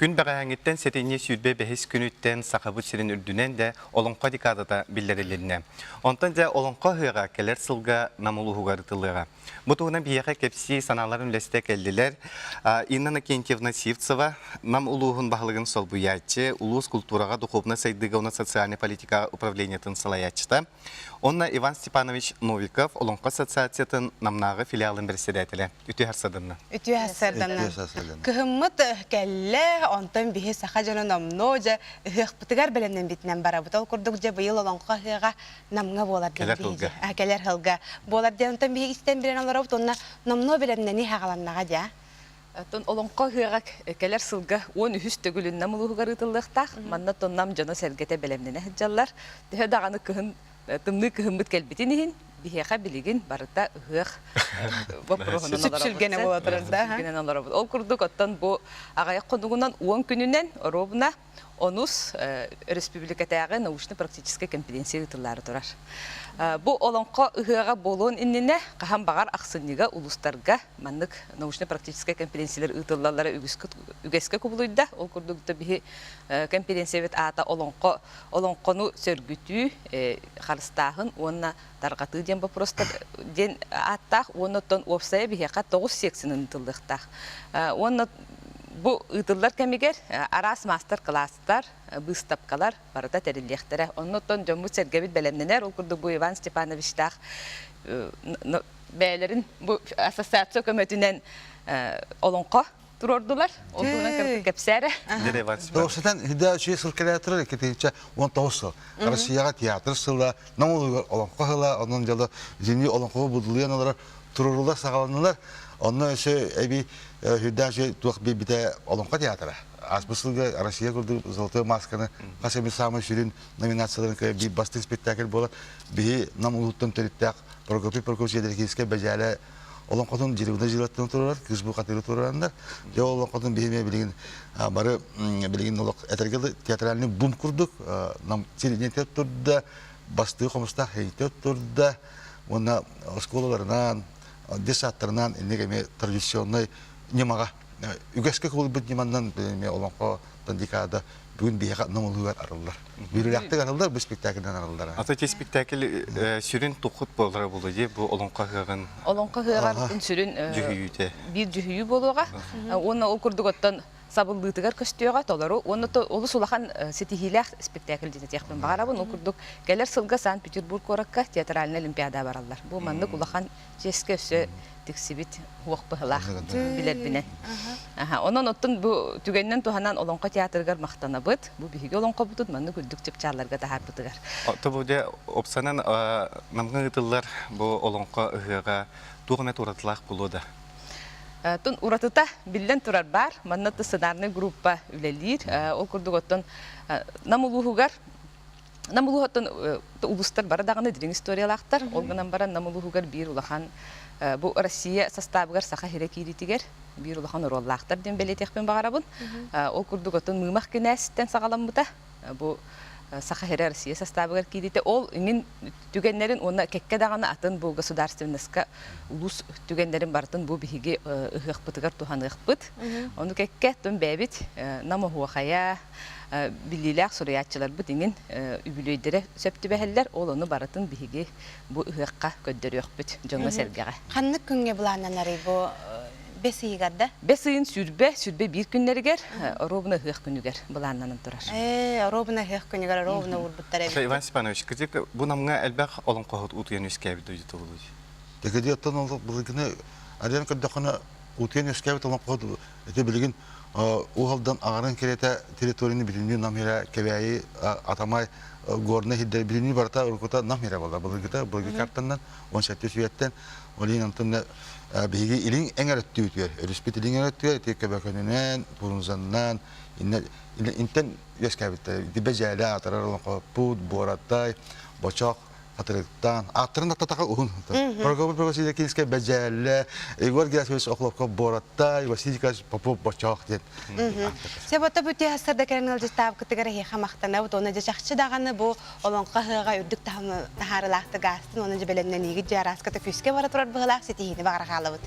Күн бэҕэһээҥҥиттэн сэтинньи 25 күнүттэн Сахабыт сирин үрдүнэн да Олоҥхо декадата биллэрилиннэ. Онтон дьэ Олоҥхо ыһыаҕа кэлэр сылга Нам улууһугар ыытыллыаҕа. Бу туһунан биһиэхэ кэпсии санааларын үллэстэ кэллилэр. Инна Иннокентьевна Сивцева, Нам улууһун баһылыгын солбуйааччы, улуус култуураҕа, духуобунай сайдыыга уонна социальнай политикаҕа управлениетын салайааччыта. Онно Иван Степанович Новиков Олоҥхо ассоциациятын Намнааҕы филиалын бэрэссэдээтэлэ. Үтүө харсаданна. Үтүө харсаданна. Кыһыммыт кэллэ, онтон биһи саха дьоно номнуо дьэ ыһыахпытыгар бэлэмнэммитинэн барабыт. Ол курдук дьэ быйыл Олоҥхо ыһыаҕа Намҥа буолар диэн Кэлэр сылга. Кэлэр сылга буолар диэн онтон биһиги истэн билэн олоробут уонна номнуо бэлэмнэнии саҕаланнаҕа дьэ. Оттон Олоҥхо ыһыаҕа кэлэр сылга 13 төгүлүн Нам улууһугар ыытыллыахтаах. Манна оттон Нам дьоно-сэргэтэ бэлэмнэнэ сылдьаллар. Төһө даҕаны кыһын тымныы кыһыммыт кэлбитин иһин, биһиэхэ билигин барыта ыһыах боппуруоһунан олоробут. Сүпсүлгэнэ буола турар да. Сүпсүлгэнэн олоробут. Ол курдук оттон бу аҕыйах хонугунан 10 күнүнэн оруобуна онус өрөспүүбүлүкэтээҕи научно-практическай конференция ыытыллаары турар. Бу Олоҥхо ыһыаҕа буолуон иннинэ хаһан баҕар ахсынньыга улуустарга маннык научно-практическай конференциялар ыытыллаллара үгэскэ кубулуйда. Ол курдук да биһи конференциябыт аата Олоҥхо олоҥхону сөргүтүү, харыстааһын уонна тарҕатыы диэн боппуруостар диэн ааттаах уонна оттон уопсайа биһиэхэ 9 секцияны ыытыллыахтаах. Уонна бу ыытыллар кэмигэр араас маастар-кылаастар, быыстапкалар барыта тэриллиэхтэрэ. Оннуттан дьоммут-сэргэбит бэлэмнэнэр. Ол курдук бу Иван Степановичтаах бэйэлэрин бу ассоциация көмөтүнэн олоҥхо туруордулар. Ол туһунан кырдьык кэпсээрэ. Тоҕусатан Хидео үчүгэй сыл кэлэ турар 2019 сыл. Россияҕа театр сыла, Нам улууһугар олоҥхо сыла, онон дьоло зимний олоҥхоҕо будулуйан олорор туруорулар саҕаланнылар. Онно өссө эби Хидео үчүгэй туох биэрбитэ олоҥхо театра. Ааспыт сылга Россия курдук золотой масканы хас эмит саамай сүрүн номинацияларын кыайа биир бастыҥ спектакль буолар. Биһи Нам улууһуттан төрүттээх Прокопий Прокопьевич Ядрихинскай Бэдьээлэ олоҥхотун дьирибинэ дьылаттан турар, кыыс бухатыыры турараннар. Дьэ ол олоҥхотун биһи эмиэ билигин бары билигин олох этэргэ театральный бум курдук нам сиринете турда, бастыы хомустаах хейте турда уонна оскуолаларынан, детсадтарынан инник эмиэ традиционнай ньымаҕа үгэскэ кубулуйбут ньыманан эмиэ олоҥхо декада бүгүн биһиэхэ номулугар арыллар. Үөрүүлээхтик арыллар, бу спектакльдан арыллар. Ата ти спектакль сүрүн тухут буолара буолуо дии бу олоҥхо ыһыаҕын Олоҥхо ыһыаҕар сүрүн дьүһүйүүтэ. Биир дьүһүйүү буолуоҕа. Уонна ол курдук оттон сабыллыытыгар көстүөҕэ толору уонна олус улахан ситиһиилээх спектакль диэн этиэхпин баҕарабын. Ол курдук кэлэр сылга Санкт-Петербург куоракка театральнай олимпиада бараллар. Бу маннык улахан чиэскэ өссө тиксибит уох быһылаах билэрбинэн. Онон оттон бу түгэнинэн туһанан Олоҥхо театрыгар махтанабыт. Бу биһиги олоҥхобутун маннык үрдүк чыпчаалларга таһаарбытыгар. Тобу дьэ опсанан намҥа ыытыллар бу олоҥхо ыһыаҕа туох эмэ уратылаах буолуо да? Тун уратыта биллэн турар баар. Манна сценарный группа үлэлиир. Ол курдук оттон Нам улууһугар Нам улууһуттан улуустар бары даҕаны дириҥ историялаахтар. Ол гынан баран Нам улууһугар биир улахан бу Россия састаабыгар саха сирэ киириитигэр биир улахан оруоллаахтар диэн бэлиэтиэхпин баҕарабын. Ол курдук оттон Мыымах кинээстэн саҕаламмыта. Бу Саха сирэ Россия састаабыгар киириитэ. Ол иҥин түгэннэрин уонна кэккэ даҕаны атын бу государственноска улуус түгэннэрин барытын бу биһиги ыһыахпытыгар туһаныахпыт. Ону кэккэ тун бэйэбит Нам оһуохайа, биллиилээх суруйааччыларбыт иҥин үбүлүөйдэрэ сөп түбэһэллэр. Ол ону барытын биһиги бу ыһыахха көрдөрүөхпүт дьоҥҥо-сэргэҕэ. Ханнык күҥҥэ былааннанарый бу бэс ыйыгар да? Бэс ыйын 21 күннэригэр оруобуна ыһыах күнүгэр былааннанан турар. Ээ, оруобуна ыһыах күнүгэр оруобуна уурбуттар эбит. Иван Степанович, кырдьык бу Намҥа элбэх олоҥхоһут утуйан үөскээбит дойдута буолуой? Декеди оттон ол былыргыны арыйан көрдөххүнэ утуйан үөскээбит олоҥхоһут ити билигин Уһалдан аҕарын кэриэтэ территорияны бүтүннүү Нам сирэ, Кэбээйи, Атамай, Горнай сирдэр бүтүннүү барыта уруккута Нам сирэ буолла. Былыргыта былыргы картанан 17 үйэттэн ол иһин онтон биһиги илин эҥэр өттүбүтүгэр, өрүспүт илин эҥэр өттүгэр ити Көбөкөнүнэн, Пурунзаннан, интэн үөскээбиттэр. Ити Бэдьээлэ аатырар олоҥхоппут, Буоратай, Бочох, Хатырыктаан, ааттарын аттатаха уһун. Прокопий Прокопьевич Киинскэй Бэдьээллэ, Егор Герасимович Охлопков Буораттай, Василий Николаевич Попов Бочоох диэн. Себото бу тиһассарда кэлэн ыалдьыттаабыкытыгар эһиэхэ махтанабыт. Уонна дьэ чахчы даҕаны бу олоҥхо ыһыаҕа үрдүк таһымы таһаарылаахтык аастын уонна дьэ бэлэмнэниигит дьэ арааската күүскэ бара турар быһыылаах ситиһиини баҕара хаалабыт.